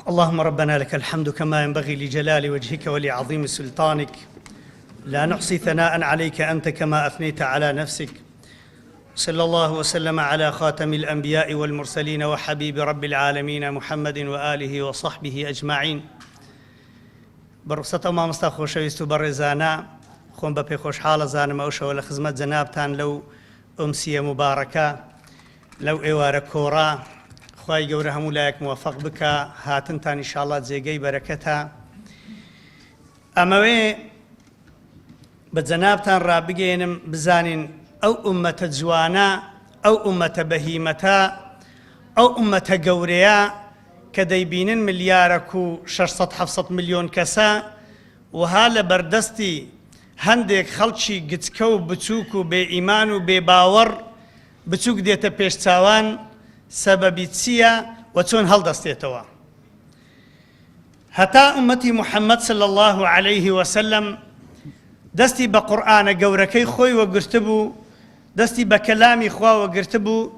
اللهم ربنا لك الحمد كما ينبغي لجلال وجهك ولعظيم سلطانك لا نحصي ثناء عليك أنت كما أثنيت على نفسك صلى الله وسلم على خاتم الأنبياء والمرسلين وحبيب رب العالمين محمد وآله وصحبه أجمعين بە ڕوخسەت ئەو مامۆستا خۆشەویست و بەڕێزانە خۆم بە پێخۆشحاڵ ئەزانم ئەو شەوە لە خزمەت جەنابتان لەو ئومسیە موبارەکە لەو ئێوارە کۆڕە خوای گەورە هەموو لایەک موفق بکا هاتنتان ئیشاڵا جێگەی بەرەکەتە ئەمەوێ بە جەنابتان ڕابگەیەنم بزانین ئەو ئومەتە جوانە ئەو ئومەتە بەهیمەتە ئەو ئومەتە گەورەیە کە دەیبینن ملیارەک و 600 700 ملیۆن کەسە وها لە بەردەستی هەندێک خەڵکی گچکە و بچووک و بێ ئیمان و بێ باوەڕ بچووک دێتە پێش چاوان سەبەبی چییە و چۆن هەڵدەستێتەوە؟ هەتا ئومەتی محمد صلی اللە علیه وسلم دەستی بە قورئانە گەورەکەی خۆی وەگرتبوو، دەستی بە کەلامی خوا وەگرتبوو،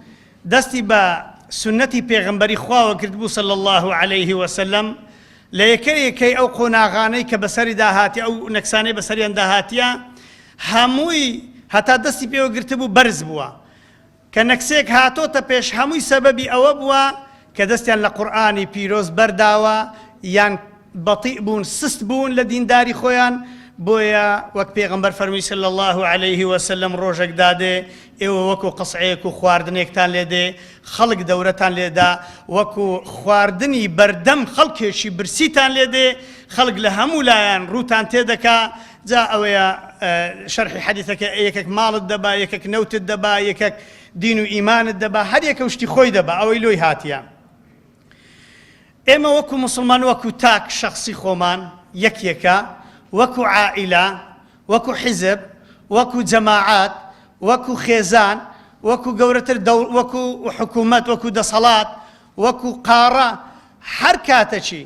دەستی بە سوننەتی پێغەمبەری خوا وەگرتبوو صلی اللە علیه وسلم، لە یەکە یەکەی ئەو قۆناغانەی کە بەسەریدا هاتی ئەو نەکسانەی بەسەریاندا هاتیە هەمووی هەتا دەستی پێوە گرتبوو بەرز بووە کە نەکسێک هاتۆتە پێش هەمووی سەبەبی ئەوە بووە کە دەستیان لە قورئانی پیرۆز بەرداوە یان بەتیء بوون سست بوون لە دینداری خۆیان بۆیە وەک پێغەمبەر فەرمووی صلی اللە علیه وسلم ڕۆژێک دادێ ئێوە وەکو قسعەیەک و خواردنێکتان لێ دێ خەڵک دەورەتان لێدا وەکو خواردنی بەردەم خەڵکێکی برسیتان لێ دێ خەڵک لە هەموو لایەن ڕووتان تێدەکا جا ئەوەیە شەرحی حەدیثەکە یەکێک ماڵت دەبا یەکێک نەوتت دەبا یەکێک دین و ئیمانت دەبا هەر یەکە شتی خۆی دەبا ئەوەی لۆی هاتیە ئێمە وەکو مسلمان وەکو تاک شخصی خۆمان یەک یەکە وەکو عائلە وەکو حیزب وەکو جەماعات وەکو خێزان وەکو گەورەتر وەکو حکوومەت وەکو دەسەڵات وەکو قاڕە هەر کاتەکی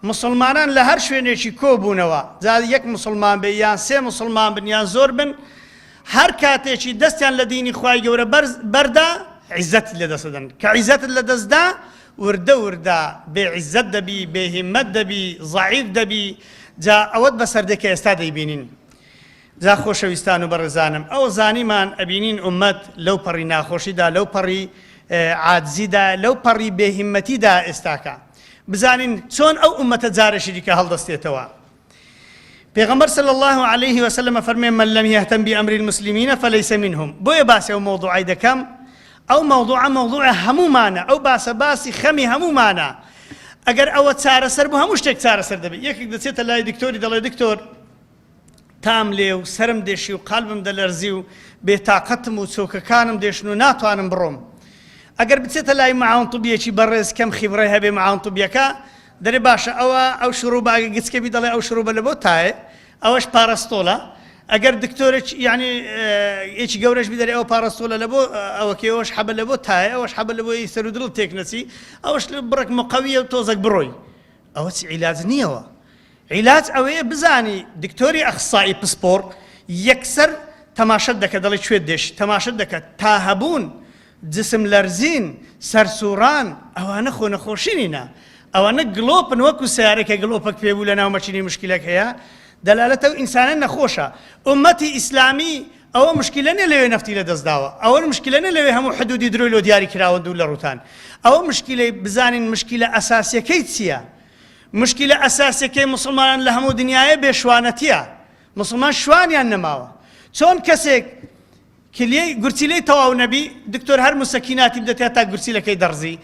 موسڵمانان لە هەر شوێنێکی کۆبوونەوە، جا یەک موسڵمان بێ یان سێ موسڵمان بن یان زۆر بن، هەر کاتێکی دەستیان لە دینی خوای گەورە بەرز بەردا عیزەتت لە دەست دەدەن، کە عیزەتت لە دەست دا وردە وردە بێ عیزەت دەبی، بێ هیمەت دەبی، زەعیف دەبی، جا ئەوەت بەسەر دێ کە ئێستا دەیبینین. جا خۆشەویستان و بەڕێزانم ئەوە زانیمان ئەبینین ئوممەت لەو پەڕی ناخۆشیدا لەو پەڕی عاجزیدا لەو پەڕی بێ هیمەتیدا ئێستاکە بزانین چۆن ئەو ئوممەتە جارێکی دیکە هەڵدەستێتەوە پێغەمبەر صلی الله علیه وسلم فەرمێ من لم يهتم بأمر المسلمین فليس منهم بۆیە باسی ئەو مەوضوعەی دەکەم ئەو مەوضوعە مەوضوع هەموومانە ئەو باسە باسی خەمی هەموومانە ئەگەر ئەوە چارەسەر بوو هەموو شتێک چارەسەر دەبێت یەکێک دەچێتە لای دکتۆری دەڵێ دکتۆر تام لێ و سەرم دێشی و قالبم دەلەرزی و بێتاقەتم و چۆکەکانم دێشن و ناتوانم بڕۆم. ئەگەر بچێتە لای معاون طبیەکی بەڕێز کەم خیبڕەی هەبێ معاون طبیەکە دەرێ باشە ئەوە ئەو شروبە ئەگەر گچکە بی دەڵێ ئەو شروبە لە بۆ تایە ئەوەش پارەستۆلە ئەگەر دکتۆرێک یعنی یەکی گەورەش بی دەرێ ئەوە پارەستۆلە لە بۆ ئەوەکەی ئەوەش حەبە لە بۆ تایە ئەوەش حەبە لە بۆ سەر و دڵ تێک نەچی ئەوەش بڕێک مقەویە و تۆزەک بڕۆی ئەوە چ عیلاج نییەوە عیلاج ئەوەیە بزانی دکتۆری ئەخسائی پسپۆڕ یەکسەر تەماشەت دەکە دەڵێ کوێت دێشی تەماشەت دەکە تا هەبوون جسم لەرزین سەرسوڕان ئەوانە خۆ نەخۆشی نینە ئەوانە گڵۆپن وەکو سیارەکە گڵۆپەک پێبوو لە ناو مەچینی مشکلەک هەیە دەلالەتە و ئینسانە نەخۆشە ئومەتی ئیسلامی ئەوە مشکلە نیە لەوێ نەفتی لە دەست داوە ئەوە مشکلە نیە لەوێ هەموو حدودی درۆی لۆ دیاری کراوە دوور لە ڕووتان ئەوە مشکلەی بزانین مشکلە ئەساسیەکەی چییە مشکلە ئەساسیەکەی موسڵمانان لە هەموو دنیایە بێ شوانەتیە موسڵمان شوانیان نەماوە چۆن کەسێک کلیەی گورچیلەی تەواو نەبی دکتۆر هەر مسەکیناتی بدەتێ تا گورچیلەکەی دەڕزی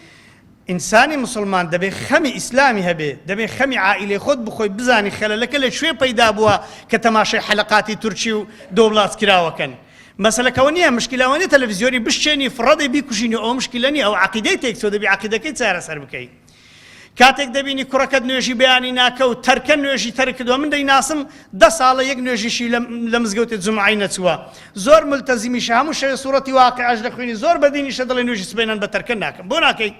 ئینسانی مسلمان دەبێ خەمی ئیسلامی هەبێ دەبێ خەمی عائیلەی خۆت بخۆی بزانی خەلەلەکە لە کوێ پەیدا بووە کە تەماشای حەلەقاتی تورکی و دۆبلاج کراوەکەن مەسەلەکەوە نییە مشکلەوە نیە تەلەڤیزیۆنی بشچێنی فڕەدەی بیکوژینی ئەو مشکلە نیە ئەو عەقیدەی تێکچووە دەبی عەقیدەکەی چارەسەر بکەی کاتێک دەبینی کوڕەکەت نوێژی بەیانی ناکە و تەرکە نوێژی تەرک کردووە من دەیناسم دە ساڵە یەک نوێژیشی لە مزگەوتی جومعەی نەچووە زۆر ملتەزیمیشە هەموو شەوێ سوڕەتی واقعەش دەخوێنی زۆر بەدینیشە دەڵێ نوێژی سبەینان بە تەرکە ناکەم بۆ ناکەی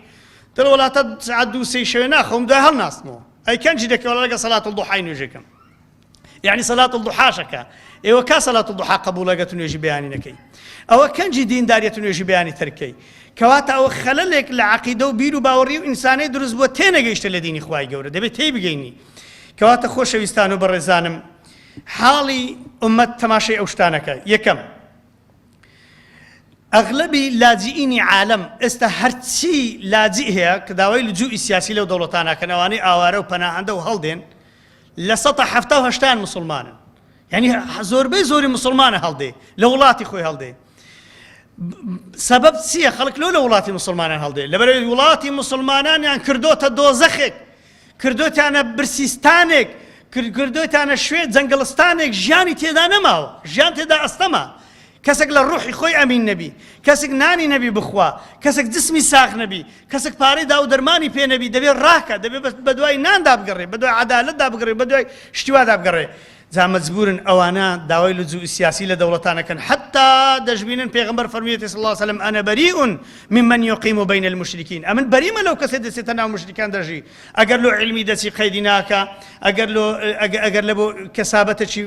دەڵێ وەڵا تا سەعات دوو سێی شەوێ ناخەوم دوای هەڵناستمەوە ئەی کەنجی دەکەی وەڵا لەگەڵ سەلات الضحای نوێژەکەم. یعنی سەلات الضحاشەکە ئێوە کا سەلات الضحا قبوڵەگە تو نوێژی بەیانی نەکەی ئەوە کەنجی دینداریە تو نوێژی بەیانی تەرکەی کەواتە ئەوە خەلەلێک لە عەقیدە و بیر و باوەڕی و ئینسانەی دروست بووە تێنەگەیشتە لە دینی خوای گەورە دەبێت تێی بگەینی کەواتە خۆشەویستان و بەڕێزانم حاڵی ئومەت تەماشای ئەو شتانەکە یەکەم ئەغلەبی لاجئینی عالەم ئێستا هەرچی لاجئ هەیە کە داوای لجوئی سیاسی لەو دەوڵەتانەکەن ئەوانەی ئاوارە و پەناهەندە و هەڵدێن 70% مسلمانن یعنی زۆربەی زۆری مسلمانە هەڵدێ لە وڵاتی خۆی هەڵدێ سەبەب چییە خەڵک لۆ لە وڵاتی مسلمانان هەڵدێ لەبەرەوەی وڵاتی مسلمانانیان کردۆتە دۆزەخێک کردۆتیانە برسیستانێک کردۆتیانە شوێ جەنگڵستانێک ژیانی تێدا نەماوە ژیان تێدا ئەستەمە کەسێک لە ڕوحی خۆی ئەمین نەبی کەسێک نانی نەبی بخوا کەسێک جسمی ساغ نەبی کەسێک پارەی دا و دەرمانی پێ نەبی دەبێ ڕاکە دەبێ بەدوای ناندا بگەڕێ بەدوای عەدالەتدا بگەڕێ بەدوای شتیوادا بگەڕێ جا مەجبورن ئەوانە داوای لجوء سیاسی لە دەوڵەتان ئەکەن حەتا دەشبینن پێغەمبەر فەرموویەتی صلی اللە علیه وسلم انا بریء ممن یقیم بین المشرکین ئەمن بەریمە لەو کەسێ دەچێتە ناو مشریکان دەژی ئەگەر لۆ علمی دەچی قەیدی ناکا ئەگەر لۆ ئەگەر لە بۆ کەسابەتەکی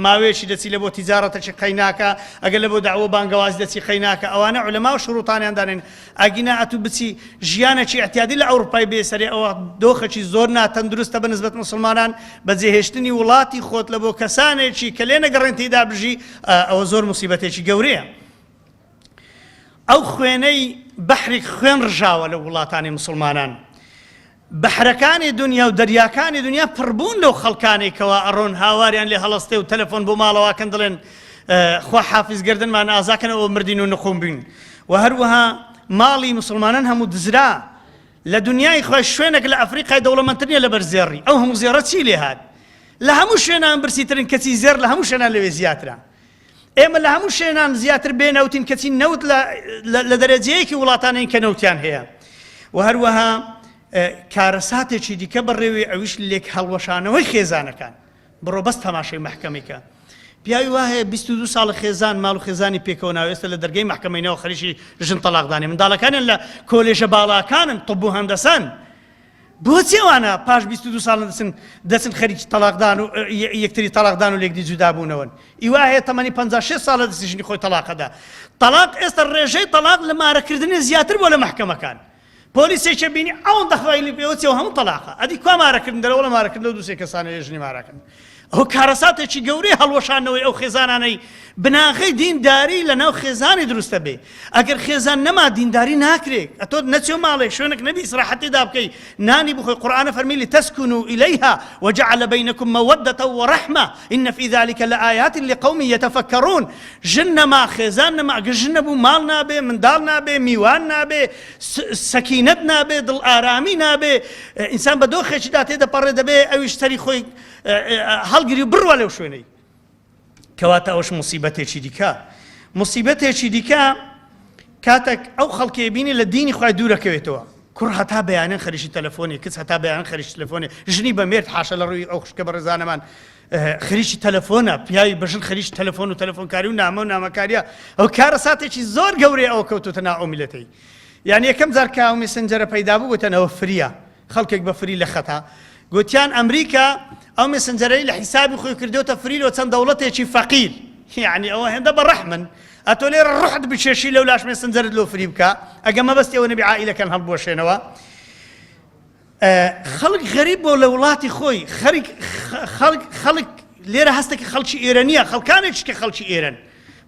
ماوەیەکی دەچی لە بۆ تیجارەتەکی قەی ناکا ئەگەر لە بۆ دەعوە بانگەوازی دەچی قەی ناکا ئەوانە علەما و شروطانیان دانێن ئەگینا ئەتوو بچی ژیانێکی ئیعتیادی لە ئەوروپای بێ سەرێ ئەوە دۆخێکی زۆر ناتەندروستە بە نسبەت موسڵمانان بەجێهێشتنی وڵاتی خۆت لە بۆ کەسانێکی کە لێ نەگەڕێن تێیدا بژی ئەوە زۆر موسیبەتێکی گەورەیە ئەو خوێنەی بەحرێک خوێن ڕژاوە لە وڵاتانی موسڵمانان بەحرەکانی دونیا و دەریاکانی دونیا پڕبوون لەو خەڵکانەی کەوا ئەڕۆن هاواریان لێ هەڵەستێ و تەلەفۆن بۆ ماڵەوەکەن دەڵێن خوا حافیز گردنمان ئازاکەن ئەوە مردین و نقوم بین و هەروەها ماڵی مسلمانان هەموو دزرا لە دنیای خۆی شوێنێک لە ئەفریقای دەوڵەمەندتر نییە لەبەر زێڕی ئەو هەموو زێڕە چی لێ هات لە هەموو شوێنان برسیترن کەچی زێڕ لە هەموو شوێنان لەوێ زیاترە ئێمە لە هەموو شوێنان زیاتر بێ نەوتین کەچی نەوت لە دەرەجەیەکی وڵاتانین کە نەوتیان هەیە و هەروەها کارەساتێکی دیکە بەڕێوی ئەویش لێک هەڵوەشانەوەی خێزانەکان بڕۆ بەس تەماشای مەحکەمەی پیاوی وا هەیە 22 ساڵ خێزان ماڵ و خێزانی پێکەوە ناوێستە لە دەرگەی مەحکەمەینەوە خەریکی ژن تەلاقدانی منداڵەکانیان لە کۆلێژە باڵاکانن طب و هەندەسەن بۆچی ئەوانە پاش 22 ساڵ دەچن دەچن خەریکی تەلاقدان و یەکتری تەلاقدان و لێکدی جودابوونەوەن ئیوا هەیە تەمەنی 56 ساڵە دەستی ژنی خۆی تەلاقەدا تەلاق ئێستا ڕێژەی تەلاق لە مارەکردنی زیاتر بۆ لە مەحکەمەکان پۆلیسێکە بینی ئەوەندە فایلی پێوە چێ و هەموو تەلاقە ئەدی کوا مارەکردن دەرەوە لە مارەکردن لەو دووسێ کەسانە ژنی مارەکەن ئەو کارەساتێکی گەورەی هەڵوەشانەوەی ئەو خێزانانەی بناغەی دینداری لە ناو خێزانی دروستە بێ ئەگەر خێزان نەما دینداری ناکرێ ئەتۆ نەچێ ماڵێک شوێنێک نەبی ئیسراحەت تێدا بکەی نانی بخۆی قورئانە فەرمی لتسکنوا إليها وجعل بينكم مودة ورحمة إن في ذلك لآيات لقوم يتفكرون ژن نەما خێزان نەما ئەگەر ژن نەبوو ماڵ نابێ منداڵ نابێ میوان نابێ سەکینەت نابێ دڵ ئارامی نابێ ئینسان بە دۆخێکیدا تێدەپەڕێ دەبێ ئەویش سەری خۆی هەڵگری و بڕوا لەو شوێنەی کەواتە ئەوش موسیبەتێکی دیکە موسیبەتێکی دیکە کاتێک ئەو خەڵکێ بینی لە دینی خی دوورەکەوێتەوە کوڕ هەتا بەیانە خەریکی تەلەفۆنی کچ هەتا بەیان خەریکی تەلەفۆنی ژنی بە مێرد حاشە لە ڕووی ئەو خوشکە بەڕێزانەمان خەریکی تەلەفۆنە پیاوی بەژن خەریکی تەلەفۆن و تەلەفۆنکاری و نامە و نامەکاریە ئەو کارە ساتێکی زۆر گەورەی ئەوە کەوتوتە ناو ئەو میلەتەی یعنی یەکەم جار کە ئەو messenger ە پەیدا بوو گوتنەوە free یە خەڵکێک بە free لە خەتا گوتیان ئەمریکا ئەو messenger ەی لە حیسابی خۆی کردوتە free لۆ چەند دەوڵەتێکی فەقیر یعنی ئەوە هێندە بە ڕەحمن ئەتۆ لێرە ڕحت بچێشی لەو لاش messenger ت لۆ free بکە ئەگە مەبەستی ئەوە نەبی عائیلەکەن هەڵبوەشێنەوە خەڵک غەریب بۆ لە وڵاتی خۆی خەریک خەڵک خەڵک لێرە هەستێکی خەڵکی ئێرە نییە خەڵکانێک کە خەڵکی ئێرن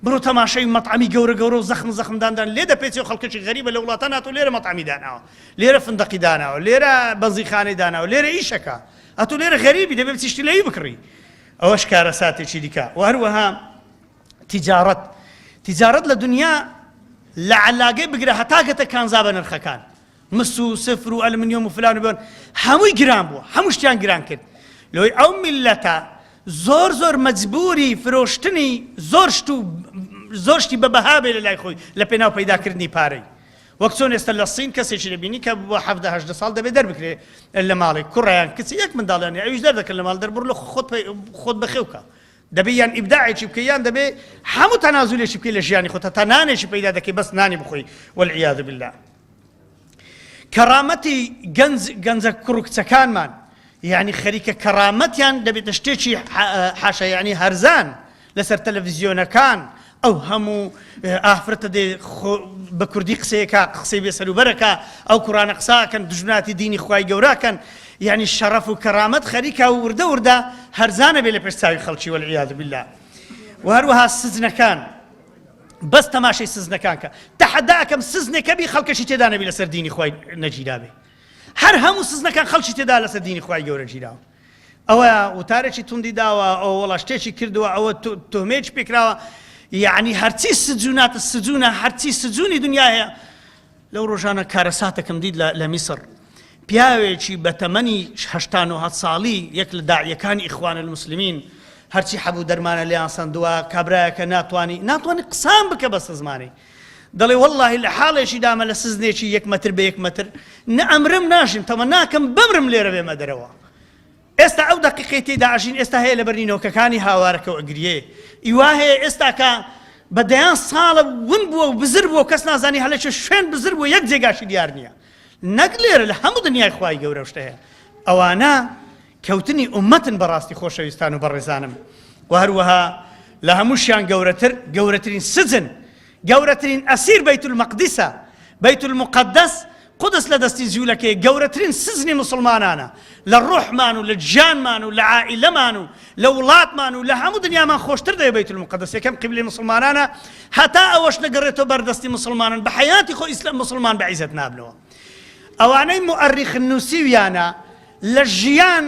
بڕۆ تەماشای مەطعەمی گەورە گەورە و زەخم زەخم داندان لێ دەپێچێ و خەڵکێکی غەریبە لە وڵاتان هاتوو لێرە مەطعەمی داناوە لێرە فندەقی داناوە لێرە بەنزینخانەی داناوە لێرە ئیشەکە ئەتۆ لێرە غەریبی دەبێ بچی شتی لەوی بکڕی ئەوەش کارەساتێکی دیکە و هەروەها تیجارەت تیجارەت لە دنیا لە عەلاگەی بگرە هەتا گەتە کانزا بە نرخەکان مس و سفر و ئەلمنیۆم و فلان و بێن هەمووی گران بووە هەموو شتیان گران کرد لۆی ئەو میلەتە زۆر زۆر مەجبوری فرۆشتنی زۆر شت و زۆر شتی بە بەها بێ لە لای خۆی لە پێناو پەیداکردنی پارەی وەک چۆن ئێستا لە سین کەسێکی دەبینی کە بۆ حەڤدە هەژدە ساڵ دەبێ دەربکرێ لە ماڵێک کوڕیان کچ یەک منداڵیان ئەویش دەردەکەن لە ماڵ دەربڕ لە خۆت خۆت بەخێو کە دەبێ یان ئیبداعێکی بکەی یان دەبێ هەموو تەنازولێکی بکەی لە ژیانی خۆت تا نانێکی پەیدا دەکەی بەس نانی بخۆی والعیاذ بالله کەرامەتی گەنج گەنجە کوڕ و کچەکانمان. یعنی خەریکە کەڕامەتیان دەبێتە شتێکی حاشا یعنی هەرزان لەسەر تەلەڤیزیۆنەکان ئەو هەموو ئافرەتە دێ بە کوردی قسەیەکا قسەی بێ سەروبەرەکە ئەو کوڕانە قساکەن دژمناتی دینی خوای گەوراکەن یعنی شەڕەف و کەرامەت خەریکە و وردە وردە هەرزانە بێ لە پێش چاوی خەڵکی والعیاذ بالله و هەروەها سجنەکان بەس تەماشەی سزنەکان کە تەحەداکەم سزنێکە بی خەڵکەشی تێدا نەبی لەسەر دینی خوای نەگیرابێ هەر هەموو سزنەکان خەڵکی تێدا لەسەر دینی خوای گەورە گیراوە ئەوە وتارێکی توندی داوە ئەوە وەڵا شتێکی کردووە ئەوە تۆمێکی پێکراوە یعنی هەرچی سجوناتە سجونە هەرچی سجونی دنیا هەیە لەو ڕۆژانە کارەساتەکەم دیت لە میسر پیاوێکی بە تەمەنی 89 ساڵی یەک لە داعیەکانی ئیخوان المسلمین هەرچی حەبوو دەرمانە لێیان سەندووە کابرایەکە ناتوانانی ناتوانانی قسان بکە بەسە زمانی دەڵێ وەڵڵاهی لە حاڵێکی دامە لە سزنێکی یەک مەتر بە یەک مەتر نە ئەمرم ناژیم تەمە ناکەم بمرم لێرە بێمە دەرەوە ئێستا ئەو دەقیقەی تێدا ئەژین ئێستا هەیە لەبەر نینۆکەکانی هاوارەکە و ئەگریێ ئیوا هەیە ئێستاکە بە دەیان ساڵە ون بووە و بزر بووە کەس نازانی هەلەکێ شوێن بزر بووە یەک جێگاشی دیار نییە نەک لێرە لە هەموو دنیای خوای گەورە شتە هەیە ئەوانە کەوتنی ئومەتن بەڕاستی خۆشەویستان و بەڕێزانم و هەروەها لە هەمووشیان گەورەتر گەورەترین سجن گەورەترین ئەسیر بەیت المەقدسە بەیت المقدس قودس لە دەستی جوولەکەی گەورەترین سجنی مسلمانانە لە ڕۆحمان و لە گیانمان و لە عائیلەمان و لە وڵاتمان و لە هەموو دنیامان خۆشتر دەوێ بەیت المقدس یەکەم قیبلەی مسلمانانە هەتا ئەوەش نەگەڕێتەوە بەردەستی مسلمانان بە حەیاتی خۆ ئیسلام مسلمان بە عیزەت نابنەوە ئەوانەی مؤرخ نووسیویانە لە ژیان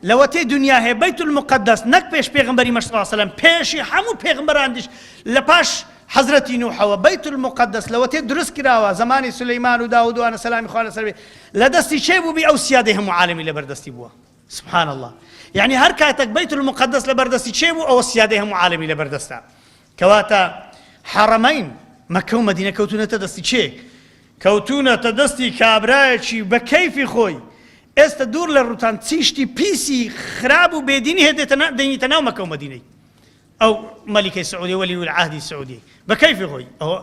لەوەتەی دنیا هەیە بەیت المقدس نەک پێش پێغەمبەری مە صلی الله پێشی هەموو پێغەمبەراندیش لە پاش حەزرەتی نوحەوە بەیت المقدس لەوەتەی دروست کراوە زمانی سولەیمان و داود و ئەنە سەلامی خوا لەسەر بێ لە دەستی چێ بوو بی ئەو سیادەی هەموو عالەمی لەبەر دەستی بووە سبحان الله یعنی هەر کاتێک بەیت المقدس لەبەر دەستی چێ بوو ئەوە سیادەی هەموو عالەمی لەبەر دەستە کەواتە حەڕەمەین مەکە و مەدینە کەوتونەتە دەستی چێ کەوتوونەتە دەستی کابرایەکی بە کەیفی خۆی، ئێستە دوور لە ڕووتان چی شتی پیسی خراب و بێدینی هەیە دێتە دەینیتە ناو مەکە و مەدینەی ئەو مەلیکەی سعودی وەلی العهدی سعودی بە کەیفی خۆی ئەوە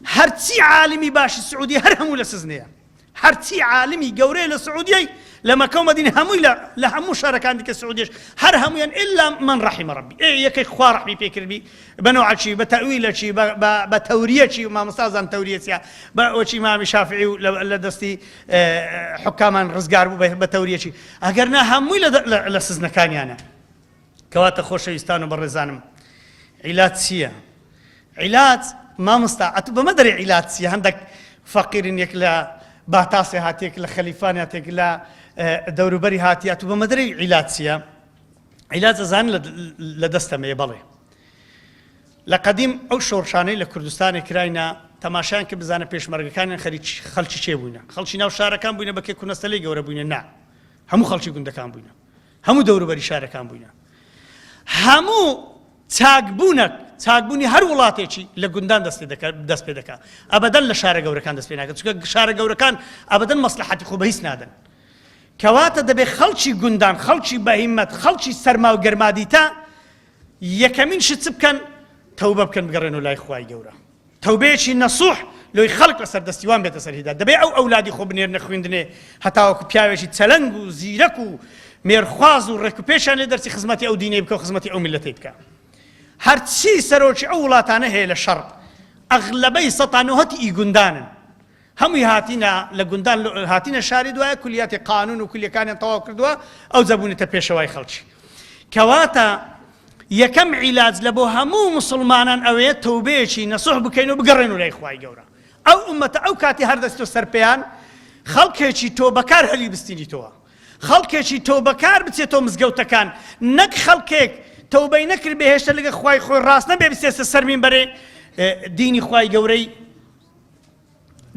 هەرچی عالمی باشی سعودی هەر هەموو لە سزنەیە هەرچی عالمی گەورەیە لە سعودیەی لە مەکە و مەدینە هەمووی لە لە هەموو شارەکان دیکە سعودیش هەر هەموویان ئیلا من ڕەحیمە ڕەبی ئێ یەکەی خوا ڕەحمی پێ کردبی بە نەوعەکی بە تەویلەکی بە تەوریەکی مامۆستا زان تەوریە چیە بە ئەوەکی مامی شافعی و لە دەستی حکامان ڕزگار بوو بە تەوریەکی ئەگەر نا هەمووی لە سزنەکانیانە کەواتە خۆشەویستان و بەڕێزانم عیلاج چییە؟ عیلاج مامۆستا ئەتو بەمە دەرێ عیلاج چیە هەندێک فەقیرن یەک لە باتاسێ هاتێک لە خەلیفان هاتێک لە دەوروبەری هاتی ئەتو بەمە دەرێ عیلاج چییە؟ عیلاج ئەزان لە دەستەمەیە بەڵێ لە قەدیم ئەو شۆڕشانەی لە کوردستانی کراینە تەماشایان کە بزانە پێشمەرگەکانیان خەریک خەڵکی چێ بووینە خەڵکی ناو شارەکان بووینە بە کێ کونەستەلەی گەورە بووینە نا هەموو خەڵکی گوندەکان بووینە هەموو دەوروبەری شارەکان بووینە هەموو چاکبوونەک چاکبوونی هەر وڵاتێکی لە گوندان دەست دەست پێ دەکات ئەبەدەن لە شارە گەورەکان دەست پێ ناکات چونکە شارە گەورەکان ئەبەدەن مەسلحەتی خۆ بە هیچ نادەن کەواتە دەبێ خەڵکی گوندان خەڵکی بەهیمەت خەڵکی سەرما و گەرمادیتە یەکەمین شت چ بکەن تەوبە بکەن بگەڕێنەوە لای خوای گەورە تەوبەیەکی نەسوح لۆی خەڵک لەسەر دەستی وان بێتە سەر هیدایەت دەبێ ئەو ئەولادی خۆ بنێرنە خویندنێ هەتاوەکو پیاوێکی چەلەنگ و زیرەک و مێرخواز و ڕێکوپێکیان لێ دەرچی خزمەتی ئەو دینەی بکە و خزمەتی ئەو میللەتەی بکە هەرچی سەرۆکی ئەو وڵاتانە هەیە لە شەڕ ئەغلەبەی سەتا نۆهەتی ئی گوندانن هەمووی هاتینە لە گوندان هاتینە شاری دوایە کولیاتی قانون و کولیەکانیان تەواو کردووە ئەو جەبوونەتە پێشەوای خەڵکی کەواتە یەکەم عیلاج لە بۆ هەموو موسڵمانان ئەوەیە تەوبەیەکی نەسوح بکەین و بگەڕێن و لای خوای گەورە ئەو ئومەتە ئەو کاتی هەر دەستۆ سەر پێیان خەڵکێکی تۆبەکار هەلی بستینیتەوە خەڵکێکی تۆبەکار بچێتەوە مزگەوتەکان نەک خەڵکێک تەوبەی نەکرد بێ هێشتا لەگە خوای خۆی ڕاست نەبێ بچێتە سەر مینبەرێ دینی خوای گەورەی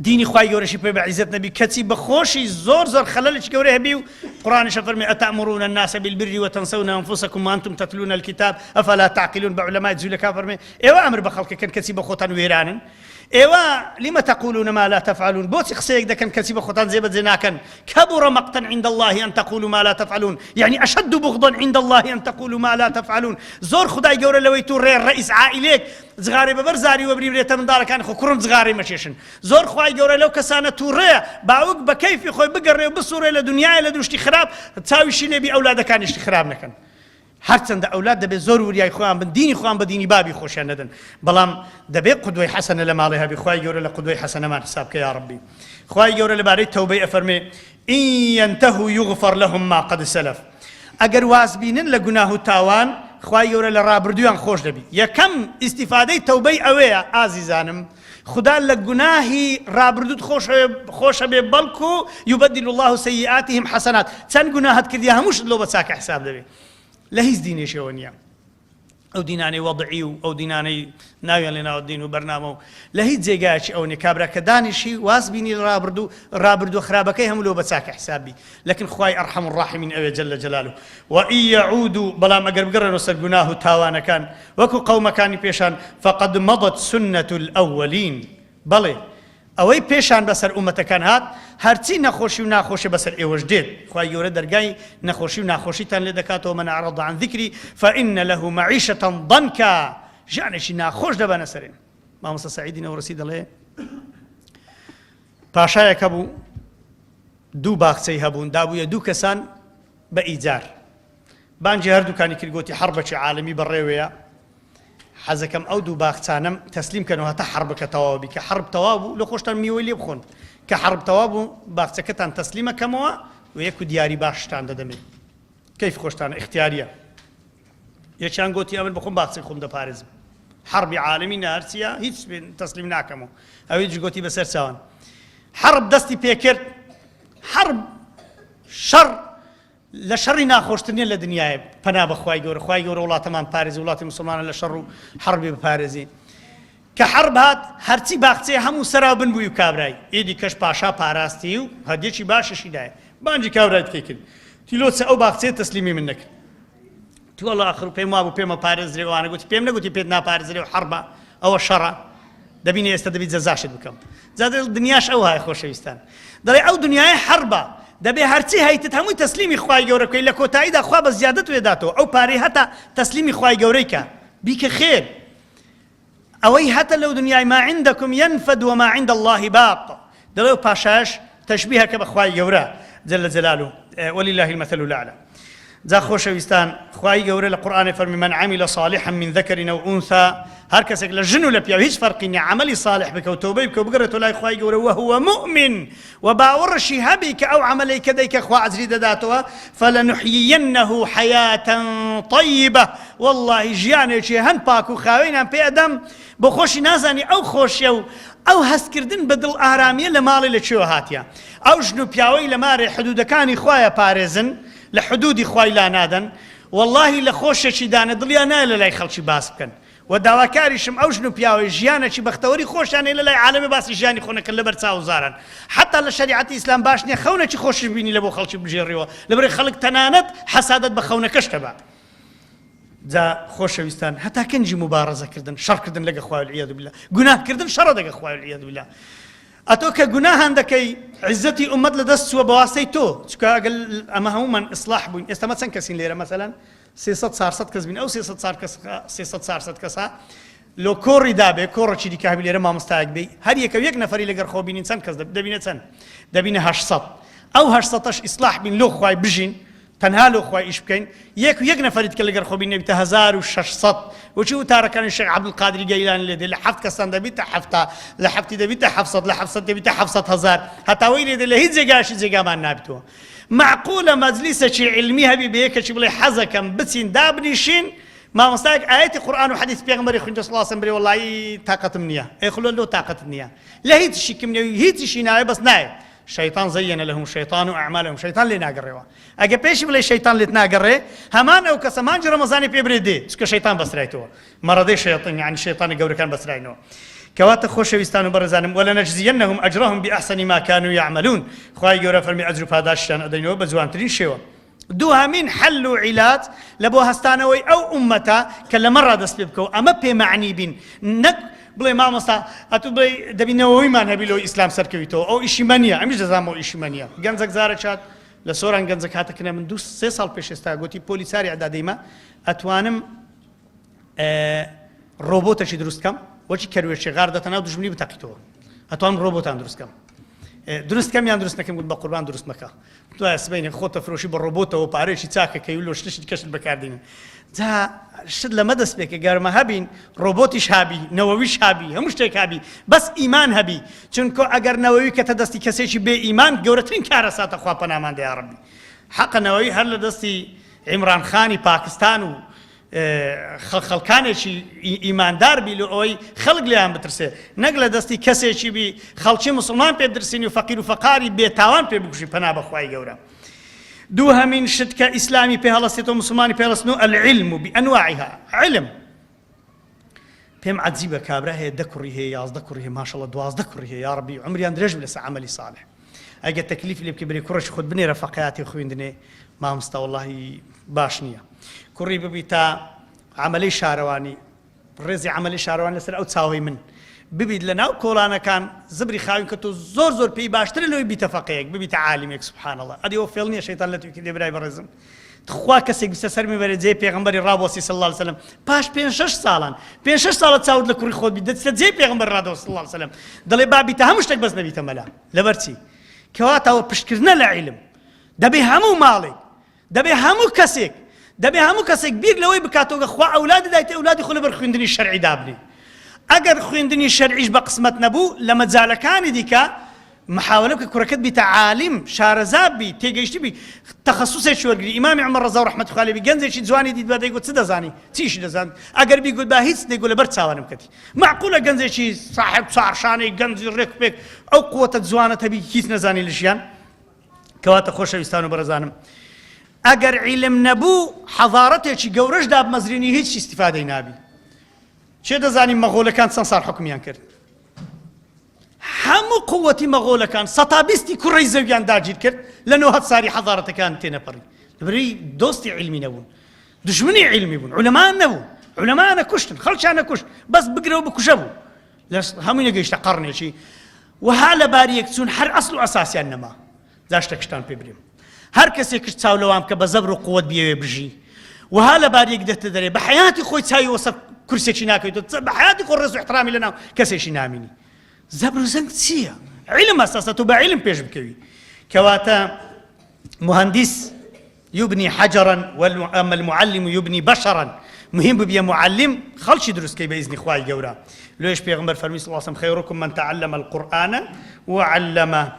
دینی خوای گەورەشی پێ بە عیزەت نەبی کەچی بە خۆشی زۆر زۆر خەلەلێکی گەورە هەبی و قورآنیش فەرمی ئەتأمرون الناس بالبر وتنسون أنفسكم وأنتم تتلون الكتاب أفلا تعقلون بە علەمای جوولەکان فەرمی ئێوە ئەمر بە خەڵکەکەن کەچی بە خۆتان وێرانن. ئێوە لم تقولون ما لا تفعلون بۆچی قسەیەک دەکەن کەچی بە خۆتان جێبەجێ ناکەن کبر مقتا عند الله ان تقولوا ما لا تفعلون یعنی اشد بغضا عند الله ان تقولوا ما لا تفعلون زۆر خدای گەورە لەوەی توڕێ ڕئیس عائلێک جغارەی بەبەر زاری وەبری برێتە منداڵەکانی خۆ کوڕم جغارەی مەکێشن زۆر خوای گەورە لەو کەسانە توڕەیە باوک بە کەیفی خۆی بگەڕێ و بسوڕێ لە دنیای لە دوشتی خراپ چاویشی لێبی ئەولادەکانیشتی خراپ نەکەن هەرچەندە ئەولاد دەبێت زۆر وریای خۆیان بن دینی خۆیان بە دینی بابی خۆشیان نەدەن بەڵام دەبێت قدوەی حەسەنە لە ماڵێ هەبی خوای گەورە لە قدوەی حەسەنەمان حساب کە یا ڕبی خوای گەورە لەبارەی تەوبەی ئەفەرمێ إن ينتهوا يغفر لهم ما قد سلف ئەگەر واز بینن لە گوناه و تاوان خوای گەورە لە ڕابردوویان خۆش دەبی یەکەم ئیستیفادەی تەوبەی ئەوەیە ئازیزانم خودا لە گوناهی ڕابردووت خۆشە بێ بەڵکو یبدل الله سیئاتهم حسنات چەند گوناهت کردی هەمووشت لۆ بە چاکە حساب دەبێ لە هیچ دینێکەوە نییە ئەو دینانەی وەضعی و ئەو دینانەی ناویان لێ ناوە دین و بەرنامە و لە هیچ جێگایەکی ئەو نیە کابرا کە دانیشی واز بینی لە ڕابردوو ڕابردووە خراپەکەی هەموو لۆ بە چاکە حساب بی لەکن خوای ئەرحەم الراحمین ئەوێ جل جلاله و إن يعودوا بەڵام ئەگەر بگەڕێنەوە سەر گوناه و تاوانەکان وەکو قەومەکانی پێشان فقد مضت سنة الأولین بەڵێ ئەوەی پێشان بەسەر ئومەتەکان هات هەرچی نەخۆشی و ناخۆشی بەسەر ئێوەش دێت خوای گەورە دەرگای نەخۆشی و ناخۆشیتان لێ دەکاتەوە من أعرض عن ذکری فإن له معیشة ضنکا ژیانێکی ناخۆش دەبەنە سەرێ مامۆستا سەعیدی نەورەسی دەڵێ پاشایەک هەبوو دوو باخچەی هەبوون دابوویە دوو کەسان بە ئیجار بانگی هەردووکانی کرد گۆتی حەڕبەکی عالەمی بەڕێوەیە حەزەکەم ئەو دوو باخچانەم تەسلیم کەنەوە هەتا حەڕبەکە تەواو بی کە حەڕب تەواو بوو لە خۆشتان میوەی لێ بخۆن کە حەڕب تەواو بوو باخچەکەتان تەسلیمە کەمەوە و یەک و دیاری باشتان دەدەمێ کەیف خۆشتانە ئیختیاریە یەکیان گۆتی ئەمن بخۆم باخچەی خۆم دەپارێزم حەڕبی عالەمی نە هەرچیە هیچ تەسلیم ناکەمەوە ئەوی گۆتی بەسەر چاوان حەڕب دەستی پێکرد حەڕب شەڕ لە شەڕی ناخۆشتر نیە لە دنیایە پەنا بە خوای گەورە خوای گەورە وڵاتەمان پارێزی وڵاتی مسلمانە لە شەڕ و حەڕبی بپارێزی کە حەڕب هات هەرچی باخچەیە هەموو سەرا بن بووی و کابرای ئیدی کەش پاشا پاراستی و هەدیەکی باشیشی دایە بانگی کابرای تکەی کرد تیلۆ چە ئەو باخچەیە تەسلیمی من نەکرد تو وەڵا ئاخر پێم وابوو پێمە پارێزرێ ئەوانە گوتی پێم نەگوتی پێت ناپارێزرێ و حەڕبە ئەوە شەڕە دەبینی ئێستا دەبی جەزاشت بکەم جا دنیاش ئەو های خۆشەویستان دەڵێ ئەو دنیای حەڕبە دەبێ هەرچی هەیتت هەمووی تەسلیمی خوای گەورە بکەی لە کۆتاییدا خوا بە زیادت وێداتەوە ئەو پارەی هەتا تەسلیمی خوای گەورەی کە بیکە خێر ئەوەی هەتە لەو دنیای ما عندكم ينفد وما عند الله باق دەڵێ و پاشایش تەشبیهەکە بە خوای گەورە جل جلاله ولله المثل الاعلى جا خۆشەویستان خوای گەورە لە قورئانی فەرمی من عمل صالحا من ذکر او انثى هەر کەسێک لە ژن و لە پیاو هیچ فەرقی نییە عملی صالح بکە و تۆبەی بکە و بگەڕێتەوە لای خوای گەورە وهو مؤمن و باوەڕشی هەبی کە ئەو عملەی کە دەیکە خوا ئەجری دەداتەوە فلنحیینه حیاة طیبە واللهی ژیانێکی هەند پاک و خاوێنیان پێ ئەدەم بۆ خۆشی نازانی ئەو خۆشیە و ئەو هەستکردن بە دڵ ئارامیە لە ماڵی لە کوێوە هاتیە ئەو ژن و پیاوەی لە مارێ حدودەکانی خوایە پارێزن لە حدودی خوای لانادەن واللهی لە خۆشێکی دانە دڵیان نایە لە لای خەڵکی باس بکەن و داواکاریشم ئەو ژن و پیاوەی ژیانێکی بەختەوەری خۆشیان هەیە لە لای عالەمێ باسی ژیانی خۆ نەکەن لەبەر چاو و زاران حەتا لە شەریعەتی ئیسلام باش نییە خەونێکی خۆشیش بینی لە بۆ خەڵکی بگێڕیەوە لەبەرئ خەڵک تەنانەت حەسادەت بە خەونەکەش دەبا جا خۆشەویستان هەتا کەنجی موبارەزە کردن شەڕ کردن لەگە خوا والعیاذ بالله گوناه کردن شەڕە دەگە خوا والعیاذ بالله ئەتۆ کە گوناهان دەکەی عیزەتی ئومەت لە دەست چووە بەواسەی تۆ چکە ئەگەل ئەمە هەموومان ئیسلاح بووین ئێستا مە چەند کەسین لێرە مەسەلەن 300 400 کەس بین ئەو 300 4 کەس 300 400 کەسە لۆ کۆڕی دابێ کۆڕەکی دیکە هەبی لێرە مامۆستایەک بی هەر یەکە یەک نەفەری لەگەر خۆ بینین چەند کەس دەبینە چەند دەبینە 800 ئەو 800ەش ئیسلاح بین لۆ خوای بژین تەنها لۆ خوای ئیش بکەین یەک و یەک نەفەری دیکە لەگەر خۆ بینێ بیتە 1600 وچی وتارەکانی شێخ عەبدولقادری گەیلانی لێ دێ لە حەفت کەسان دەبیتە حەفتا لە حەفتی دەبیتە حەفسەد لە حەفسەد دەبیتە حەفسەد هەزار هەتاوەی لێ دێ لە هیچ جێگایشی جێگامان نابیتەوە معقولە مەجلیسێکی عیلمی هەبی بە یەکێکی بڵێ حەزەکەم بچین دابنیشین مامۆستایەک ئایەتی قورئان و حەدیث پێغەمبەری خوێندە صلی الله علیه و سلم برێ وەڵایی تاقەتم نییە ئەی خلۆ لۆ تاقەتت نییە لە هیچ شیکم نییە هیچیشی ناوێ بەس نایە شەیتان زین لهم الشیطان اعمالهم شەیتان لێ ناگەڕێەوە ئەگە پێشی بڵێ شەیتان لێت ناگەڕێ هەمان ئەو کەسە مانگی ڕەمەزانی پێ برێ دێ چونکە شەیتان بەسرایتەوە مەڕەدەی شەیطان یعنی شەیطانی گەورەکان بەسراینەوە کەواتە خۆشەویستان و بەڕێزانم ولنجزینهم اجرهم باحسن ما كانوا يعملون خوای گەورە فەرمی ئەجر و پاداشتیان ئەدەینەوە بە جوانترین شێوە دووهەمین حەل و عیلاج لە بۆ هەستانەوەی ئەو ئوممەتە کە لەمەڕا دەست پێ بکەوە ئەمە پێ مەعنی بین نەک. بڵێ مامۆستا ئەتوو بڵێ دەبی نەوەویمان هەبی لۆ ئیسلام سەرکەویتەوە ئەو ئیشی مە نییە ئەمیش دەزانم ئەو ئیشی مە نییە گەنجەک جارە چات لە سۆران گەنجەک هاتە کنە من دوو سێ ساڵ پێش ئێستا گوتی پۆلی چاری ئەدادەیمە ئەتوانم ڕۆبۆتەکی دروست کەم وەکی کەروێشی غار دەتە ناو دوژمنی بتەقیتەوە ئەتوانم ڕۆبۆتان دروست کەم دروست کەم یان دروست نەکەم گوت بە قوربان دروست مەکە دوای سبەینێ خۆتە فرۆشی بە ڕۆبۆتەوە پارێکی چاکە کەی و لۆ شتشی کەشت بەکاردێنن جا شت لەمە دەست پێکە گەرمە هەبین ڕۆبۆتیش هابی نەوەویش هابی هەموو شتێک هابی بەس ئیمان هەبی چونکۆ ئەگەر نەوەوی کەتە دەستی کەسێکی بێ ئیمان گەورەترین کارەساتە خوا پەنامان دە یاڕەبی حەقە نەوەوی هەر لە دەستی عیمران خانی پاکستان و خەڵکانێکی ئیماندار بی لۆ ئەوەی خەڵک لێیان بترسێ نەک لە دەستی کەسێکی بی خەڵکی موسڵمان پێ بدرسینی و فەقیر و فەقاری بێ تاوان پێ بکوژی پەنا بە خوای گەورە دووهەمین شت کە ئیسلامی پێ هەڵەسێتەوە مسلمانی پێ هەڵەسن و العلم بأنواعها علم پێم عەجیبە کابرا هەیە دە کوڕی هەیە 11 کوڕی هەیە ماشەڵە 12 کوڕی هەیە یا ڕەبی عمریان درێژ بێ لەسەر عەمەلی صالح ئەگەر تەکلیف لێ بکەی برێ کوڕێکی خۆت بنێرە فەقیاتی خوێندنێ مامۆستا وەڵاهی باش نییە کوڕی ببی تا عەمەلەی شارەوانی ڕێزی عەمەلی شارەوانی لەسەر ئەو چاوەی من ببیت لە ناو کۆڵانەکان زبری خاوین کە تۆ زۆر زۆر پێی باشترە لەوەی بیتە فەقێیەک ببیتە عالمێک سبحان الله ئەدی ئەوە فێڵ نییە شەیتان لە توی کردێ برای بەڕێزم تخوا کەسێک بچتە سەر میبەرێ جێی پێغەمبەری ڕابوەستی صلی اللە علیە وسلم پاش پێنج شەش ساڵان پێنج شەش ساڵە چاوت لە کوڕی خۆت بی دەچتە جێی پێغەمبەر ڕادەوەستی صلی اللە علیە وسلم دەڵێ با بیتە هەموو شتێک بەس نەبیتە مەلا لەبەر چی کەواتە ئەوە پشتکردنە لە عیلم دەبێ هەموو ماڵێک دەبێ هەموو کەسێک دەبێ هەموو کەسێک بیر لەوەی بکاتەوە کە خوا ئەولادی دایتێ ئەولادی خۆ لەبەر خوێندنی شەرعی دابنێ ئەگەر خوێندنی شەرعیش بە قسمەت نەبوو لە مەجالەکانی دیکە محاولە بکە کوڕەکەت بیتە عالیم شارەزا بی تێگەیشتی بی تەخەسوسێکی وەرگری ئیمامی عومەر ڕەزا و ڕەحمەتی خوا لێ بی گەنجێکی جوانی دیت بە دەیگوت چ دەزانی چیشی دەزان ئەگەر بیگوت با هیچ دەیگوت لەبەر چاوانم کەتی معقولە گەنجێکی ساحێب چارشانەی گەنجی ڕێک پێک ئەو قوتە جوانە تەبی هیچ نەزانی لە ژیان کەواتە خۆشەویستان و بەڕێزانم ئەگەر عیلم نەبوو حەزارەتێکی گەورەش دابمەزرینی هیچ ئیستیفادەی نابی چێ دەزانی مەغۆلەکان چەند ساڵ حکومیان کرد هەموو قوتی مەغۆلەکان سەتا بیستی کوڕەی زەویان داگیر کرد لە نۆهەد ساری حەزارەتەکان تێنەپەڕی لەبەرئەوەی دۆستی عیلمی نەبوون دژمنی عیلمی بوون عولەمان نەبوو عولەمانە کوشتن خەڵکیان نەکوشت بەس بگرە و بکوژە بوو لە هەمووی نەگەیشتە قەڕنێکی وەها لە باریەک چوون هەر ئەسڵ و ئەساسیان نەما جا شتێکشتان پێ برێم هەر کەسێکش چاو لەوان بکە بە زەبر و قوت بیەوێ بژی وەها لە باریەک دێتە دەرێ بە حەیاتی خۆی چاوی وەسەر کورسێکی ناکەوێت بە حەیاتی خۆ ڕێز و احترامی لەناو کەسێکی نامینی زەبر و زەنگ چییە؟ علم ئەساسە تۆ بە علم پێش بکەوی کەواتە مهندس یبنی حجرا اما المعلم یبنی بشرا مهم ببیە معلم خەڵکی دروست کەی بە ئیزنی خوای گەورە لۆیش پێغەمبەر فەرمی صلی الله علیه و سلم خیرکم من تعلم القرآن وعلمه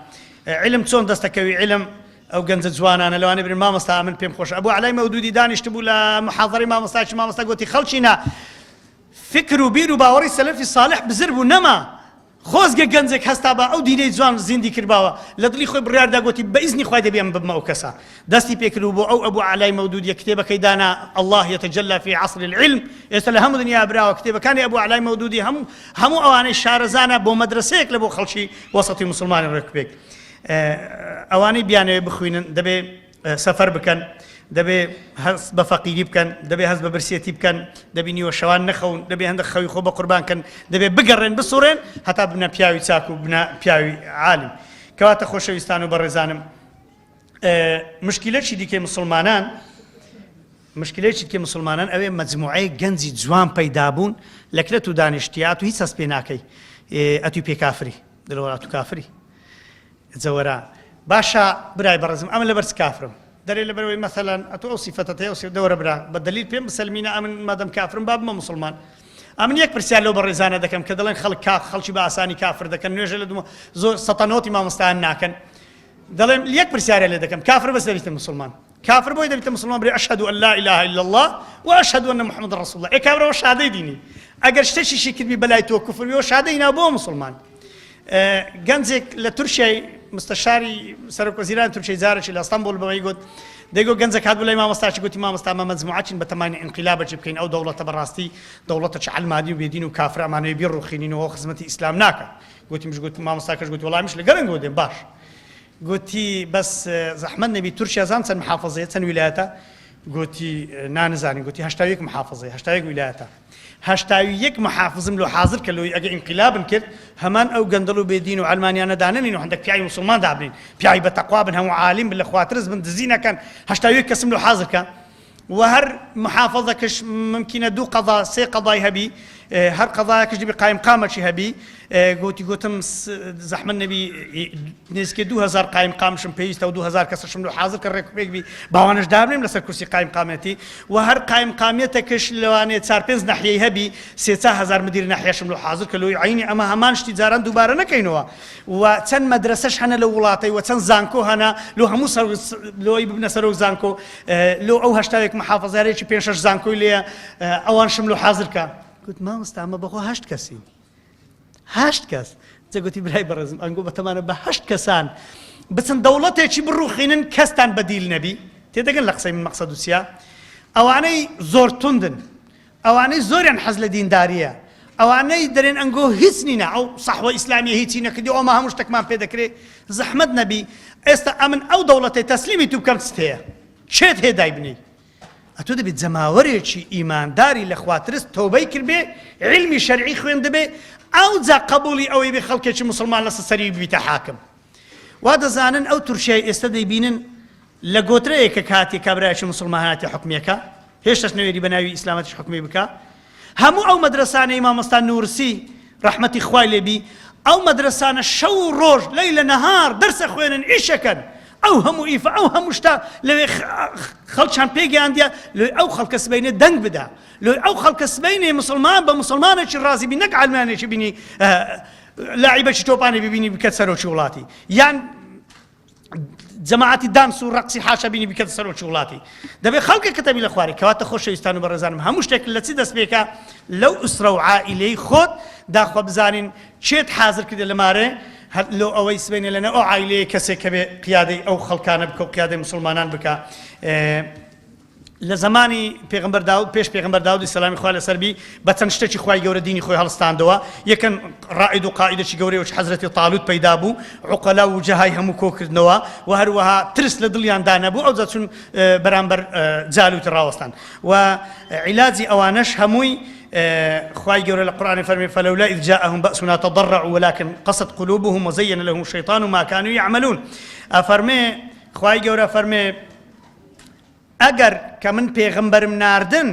علم چۆن دەستەکەوی علم ئەو گەنجە جوانانە لەوانەیە برێن مامۆستا من پێم خۆش ئەبوو عەلای مەودودی دانیشتبوو لە محاضرەی مامۆستاکی مامۆستا گوتی خەڵکینە فکر و بیر و باوەڕی سەلەفی ساڵح بزر بوو نەما خۆزگە گەنجێک هەستا با ئەو دینەی جوان زیندی کردباوە لە دڵی خۆی بڕیاردا گوتی بە ئیزنی خوای دەبێ من ببمە ئەو کەسە دەستی پێکرد و بۆ ئەو ئەبوو عەلای مەودودیە کتێبەکەی دانا الله يتجلى في عصر العلم ئێستا لە هەموو دنیا براوە کتێبەکانی ئەبوو عەلای مەودودی هەموو هەموو ئەوانەی شارەزانە بۆ مەدرەسەیەک لە بۆ خەڵکی وەسەتی موسڵمانی ڕێک پێک ئەوانەی بیانەوێ بخوینن دەبێ سەفەر بکەن دەبێ هەست بە فەقیری بکەن دەبێ هەست بە برسێتی بکەن دەبی نیوە شەوان نەخەون دەبێ هەندە خەوی خۆ بە قوربان کەن دەبێ بگەڕێن بسوڕێن هەتا بنە پیاوی چاک و بنە پیاوی عالم کەواتە خۆشەویستان و بەڕێزانم مشکلەکی دیکەی مسلمانان مشکلەکی دیکەی مسلمانان ئەوێ مەجموعەیەک گەنجی جوان پەیدا بوون لە کرەت و دانیشتیات و هیچ هەست پێ ناکەی ئەتوی پێ کافری دڵەوە ئەتو کافری جەوەرا باشە برای بەڕێزم ئەمن لەبەر چ کافرم دەرێ لەبەرەوەی مەسەلەن ئەتۆ ئەو سیفەتەت هەیە ئەو سیفەت دەوەرە برا بە دەلیل پێم بسەلمینە ئەمن مادەم کافرم با بمە موسڵمان ئەمن یەک پرسیار لەو بەڕێزانە دەکەم کە دەڵێن خەڵک کا خەڵکی بە ئاسانی کافر دەکەن نوێژە لە دوو زۆر سەتەنۆتی مامۆستایان ناکەن دەڵێم یەک پرسیارە لێ دەکەم کافر بەس دەبیتە موسڵمان کافر بۆی دەبیتە موسڵمان برێ ئەشهەدو ئەن لا ئیلاهە ئیلا اللە و ئەشهەدو ئەنە محمد رسول اللە ئێ کابرا وە شادەی دینی ئەگەر شتێکیشی کردبی بەلای تۆ کوفر بی وە شادەی نا بۆ موسڵمان گەنجێک لە تورکیای مستەشاری سەرۆک وەزیران تورکیای جارێکی لە ئەستەنبوڵ بەمەی گوت دەیگۆ گەنجێک هات بۆ لای مامۆستاکی گوتی مامۆستا ئەمە مەجموعەچین بە تەمانی ئینقیلابەکی بکەین ئەو دەوڵەتە بەڕاستی دەوڵەتەکی عەلمانی و بێدین و کافرە ئەمانەوێ بیڕوخینینەوە خزمەتی ئیسلام ناکە گوتی مش گوت مامۆستاکەش گوتی وەڵامیش لەگەڵنگەوە دێم باش گوتی بەس زەحمەت نەبی تورکیا زان چەند محافزەیە چەند ویلایەتە؟ گۆتی نا نزانین گۆتی 81 محافظەی 81 ویلایەتە 81 محافظم لۆ حاضر کە لۆی ئەگە ئینقلابن کرد هەمان ئەو گەندەڵ و بێدین و عەلمانیانە دانەنین و هەندێک پیاوی موسڵمان دابنین پیاوی بە تەقوا بن هەموو عالیم بن لە خواترس بن دزی نەکەن 81 کەسم لۆ حاضر کە وە هەر محافظەکش ممکنە دوو قەزا سێ قەزای هەبی هەر قەزایەکش دەبی قایمقامەکی هەبی گوتی گوتم زەحمەت نەبی نزیکەی 2000 قایمقامشم پێویستە و 2000 کەسشم لۆ حاضر کە ڕێک پێک بی باوانش دابنێم لەسەر کورسی قایمقامەتی و هەر قایمقامیەتەکش لەوانەیە چار پێنج ناحیەی هەبی سێ چا هەزار مدیر ناحیەشم لۆ حاضر کە لۆی عەینی ئەمە هەمان شتی جاران دووبارە نەکەینەوە و چەند مەدرەسەش هەنە لەو وڵاتەی و چەند زانکۆ هەنە لۆ هەموو سەر لۆی ببنە سەرۆک زانکۆ لۆ ئەو هەشتاوێک محافظارێکی پێ شەش زانکۆی لێیە ئەوانشم لۆ حازر کە. گوت مامۆستا ئەمە بەخۆ هەشت کەسین هەشت کەس جا گوتی برای بەڕێزم ئەنگۆ بەتەمانە بە هەشت کەسان بچن دەوڵەتێکی بڕوخینن کەستان بەدیل نەبی تێدەگەن لە قسەی من مەقسەد و چیە ئەوانەی زۆر توندن ئەوانەی زۆریان حەز لە دینداریە ئەوانەی دەرێن ئەنگۆ هیچ نینە ئەو سەحوە ئیسلامیە هیچی نەکردی ئەومە هەموو شتێکمان پێ دەکرێ زەحمەت نەبی ئێستا ئەمن ئەو دەوڵەتەی تەسلیمی تو بکەم چت هەیە چێت هەیە دایبنێی ئەتۆ دەبێت جەماوەرێکی ئیمانداری لە خواترس تۆبەی کردبێ عیلمی شەرعی خوێندبێ ئەوجا قەبوڵی ئەوەی بێ خەڵکێکی موسڵمان لەسەر سەری ببیتە حاکم وا دەزانن ئەو تورکیای ئێستا دەیبینن لە گۆترەیە کە کاتێ کابرایەکی موسڵمان هاتێ حوکمیەکە هێشتاش نەوێری بە ناوی ئیسلامەتیش حوکمی بکا هەموو ئەو مەدرەسانەی مامۆستا نورسی ڕەحمەتی خوای لێ بی ئەو مەدرەسانە شەو و ڕۆژ لەیلە نەهار دەرسە خوێنن ئیشەکەن ئەو هەموو ئیفە ئەو هەموو شتە لەوێ خەڵکیان پێگەیاندیە لۆی ئەو خەڵکە سبەینێ دەنگ بدا لۆی ئەو خەڵکە سبەینێ مسلمان بە مسلمانێکی ڕازی بی نەک عەلمانێکی بینی لاعیبەکی تۆپانی ببینی بکەت سەرۆکی وڵاتی یان جەماعەتی دانس و ڕەقسی حاشا بینی بکەتە سەرۆکی وڵاتی دەبێ خەڵکە کەتەبی لە خوارێ کەواتە خۆشەویستان و بەڕێزانم هەموو شتێک لە چی دەست پێکە لەو ئوسرە و عائیلەی خۆت داخوا بزانین چێت حاضر کردە لە مارێ هەر لۆ ئەوەی سبەینێ لەنە ئەو عائیلەیە کەسێک کە بێ قیادەی ئەو خەڵکانە بکە و قیادەی مسلمانان بکە لە زەمانی پێغەمبەر داود پێش پێغەمبەر داودی سەلامی خوا لەسەر بی بە چەند شتێکی خوای گەورە دینی خۆی هەڵستاندەوە یەکەم ڕائید و قائیدێکی گەورەی وەک حەزرەتی تالوت پەیدا بوو عوقەلا و وجەهای هەموو کۆکردنەوە و هەروەها ترس لە دڵیاندا نەبوو ئەوجا چون بەرامبەر جالوت ڕاوەستان و عیلاجی ئەوانەش هەمووی خوای گەورە لە قورآن فەرمی فلولا إذ جاءهم بأسنا تضرعوا ولكن قست قلوبهم وزين لهم الشيطان ما كانوا يعملون ئەفەرمێ خوای گەورە فەرمێ ئەگەر کە من پێغەمبەرم ناردن،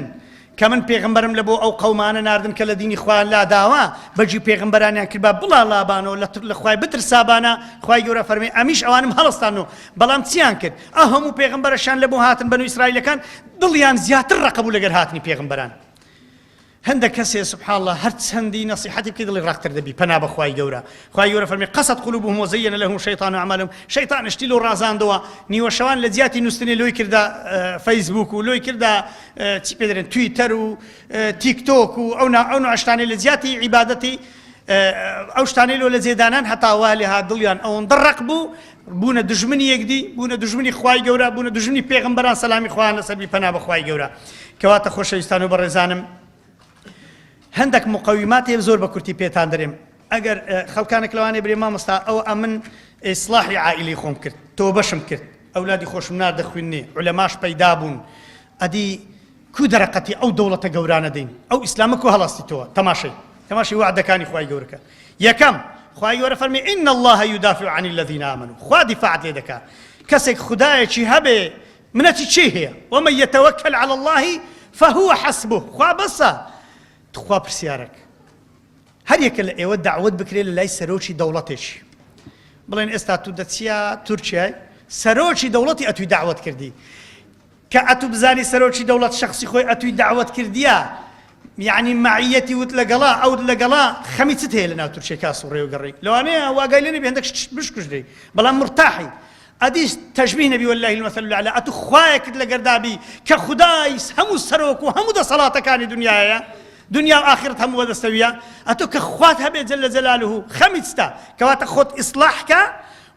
کە من پێغەمبەرم لە بۆ ئەو قەومانە ناردن کە لە دینی خۆیان لاداوە، بەگی پێغەمبەرانیان کردبا بڵا لابانەوە لە لە خوای بترسابانە، خوای گەورە فەرمی ئەمیش ئەوانم هەڵستانەوە، بەڵام چیان کرد؟ ئەو هەموو پێغەمبەرەشیان لە بۆ هاتن بەنو ئیسرائیلەکان دڵیان زیاتر ڕەقبوو لەگەر هاتنی پێغەمبەران. هەندەک کەس هەیە سبحان اللە هەر چەندی نەسیحەتی بکەی دڵی ڕەقتر دەبی پەنا بە خوای گەورە خوای گەورە فەرمی قست قلوبهم وزین لهم الشیطان اعمالهم شەیطان شتی لۆ ڕازاندەوە نیوەشەوان لە جیاتی نووستنی لۆی کردە فەیسبوک و لۆی کردە چی پێ دەرێن تویتەر و تیک تۆک و ئەو ئەو نوعشتانەی لە جیاتی عیبادەتی ئەو شتانەی لۆ لە جێدانان هەتا وا لێ هات دڵیان ئەوەندە ڕەق بوو بوونە دوژمنی یەکدی بوونە دوژمنی خوای گەورە بوونە دوژمنی پێغەمبەران سەلامی خوایان لەسەر بی پەنا بە خوای گەورە کەواتە خۆشەویستان و بەڕێزانم هەندێک مقەویمات هەیە زۆر بە کورتی پێتان دەرێم ئەگەر خەڵکانێک لەوانەیە برێ مامۆستا ئەو ئەمن ئیسلاحی عائیلی خۆم کرد تۆبەشم کرد ئەولادی خۆشم ناردە خوێندنێ عولەماش پەیدا بوون ئەدی کو دەرەقەتی ئەو دەوڵەتە گەورانە دەین ئەو ئیسلامە کو هەڵاستیتەوە تەماشەی تەماشەی وەعدەکانی خوای گەورەکە یەکەم خوای گەورە فەرمی ان الله يدافع عن الذين آمنوا خوا دیفاعت لێ دەکا کەسێک خدایەکی هەبێ منەتی چی هەیە ومن يتوكل على الله فهو حسبه خوا بەسە تخوا پرسیارێک هەر یەکە لە ئێوە دەعوەت بکرێت لە لای سەرۆکی دەوڵەتێکی بڵێن ئێستا تو دەچیە تورکیای سەرۆکی دەوڵەتی ئەتوی دەعوەت کردی کە ئەتوو بزانی سەرۆکی دەوڵەت شەخسی خۆی ئەتووی دەعوەت کردیە یەعنی مەعیەتی وت لەگەڵا ئەوت لەگەڵا خەمی چت هەیە لەناو تورکیە کا سوڕێ و گەڕی لەوانەیە واگای لێ نەبی هەندێک شت بشکوژرێی بەڵام مرتاحی ئەدی تەشبیه نەبی واللە المثل الاعلى ئەتوو خوایەکت لەگەردا بی کە خودای هەموو سەرۆک و هەموو دەسەڵاتەکانی دنیایە دنیا و ئاخرەت هەموو بەدەستەویە ئەتۆ کە خوات هەبێ جل جلاله خەمی چتە کەواتە خۆت ئیسلاح کە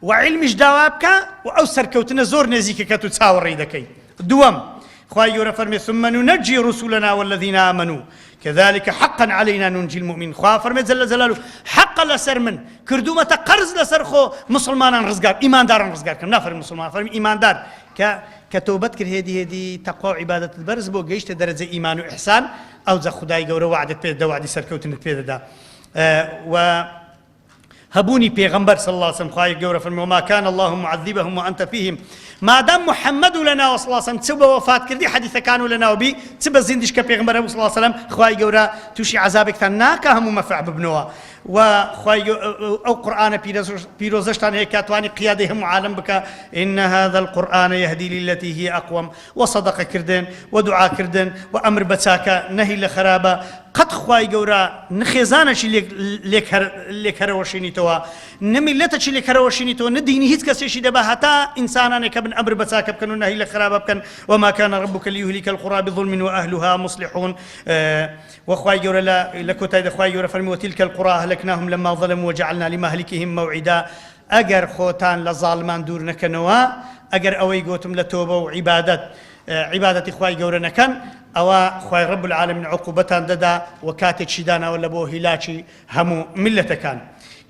وە عیلمیش داوا بکە و ئەو سەرکەوتنە زۆر نێزیکە کە تو چاوەڕێی دەکەی دووەم خوای گەورە فەرمی ثم ننجی رسلنا والذین آمنوا كذلك حقا علينا ننجي المؤمنين خوا فەرمێ جل جلاله حق لەسەر من کردومەتە قەرز لەسەر خۆ مسلمانان ڕزگار ئیمانداران ڕزگار کەم نافەرمی مسلمان فەرمی ئیماندار. کە کە تۆبەت کرد هێدی هێدی تەقوا و عیبادەتت بەرز بۆ گەیشتە دەرەجەی ئیمان و ئیحسان ئەوجا خودای گەورە وەعدت پێ دەدا وەعدی سەرکەوتنت پێ دەدا و هەبوونی پێغەمبەر صلی اللە علیه وسلم خوای گەورە فەرمی وما کان اللە معذبهم وانت فیهم مادام محمد و لەناوە صلی اللە علیه وسلم چ بە وەفات کردی حەدیثەکان و لەناو بی چ بە زیندیش کە پێغەمبەر هەبوو صلی اللە علیه وسلم خوای گەورە تووشی عەزابێکتان ناکا هەموو مەفع ببنەوە و خوای ئەو قورئانە پیرۆزەشتان هەیە کە توانی قیادەی هەموو عالەم بکا ان هذا القرآن يهدي للتي هي اقوم و سەدەقە کردن و دوعا کردن و ئەمر بە چاکە نەهی لە خراپە قەت خوای گەورە نە خێزانەکی لێک لێک هەرەوەشینیتەوە نە میلەتەکی لێک هەرەوەشینیتەوە نە دینی هیچ کەسێکی دەبا هەتا ئینسانانێک کە بن ئەمر بە چاکە بکەن و نەهی لە خراپە بکەن وما كان ربك ليهلك القرى بظلم وأهلها مصلحون وە خوای گەورە لە لە کۆتایدا خوای گەورە فەرمی وتلک القری اهلکناهم لما ظلموا وجعلنا لمهلکهم موعدا ئەگەر خۆتان لە زاڵمان دوور نەکەنەوە ئەگەر ئەوەی گۆتم لە تۆبە و عیبادەت عیبادەتی خوای گەورە نەکەن ئەوە خوای رب العالمین عقوبەتان دەدا و کاتێکی داناوە لە بۆ هیلاکی هەموو میللەتەکان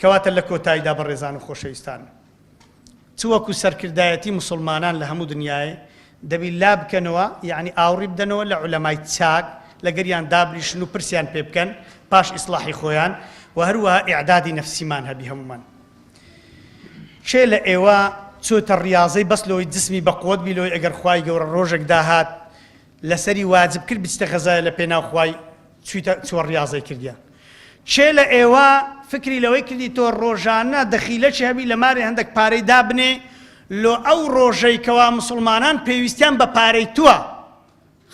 کەواتە لە کۆتاییدا بەڕێزان و خۆشەویستان چ وەکو سەرکردایەتی موسوڵمانان لە هەموو دنیایێ دەبی لا بکەنەوە یەعنی ئاوڕی بدەنەوە لە عولەمای چاک لەگەریان دابنیشن و پرسیان پێ بکەن پاش ئیسڵاحی خۆیان و هەروەها ئیعدادی نەفسیمان هەبی هەموومان کێ لە ئێوە چۆتە ڕیاضەی بەس لۆی جسمی بەقوەت بی لۆی ئەگەر خوای گەورە ڕۆژێک داهات لەسەری واجب کرد بچتە غەزایە لە پێناو خوای چویتە چوە ڕیاضەی کردیە کێ لە ئێوە فکری لەوەی کردی تۆ ڕۆژانە دەخیلەکی هەبی لە مارێ هەندەک پارەی دابنێ لۆ ئەو ڕۆژەی کەوا مسوڵمانان پێویستیان بە پارەی توە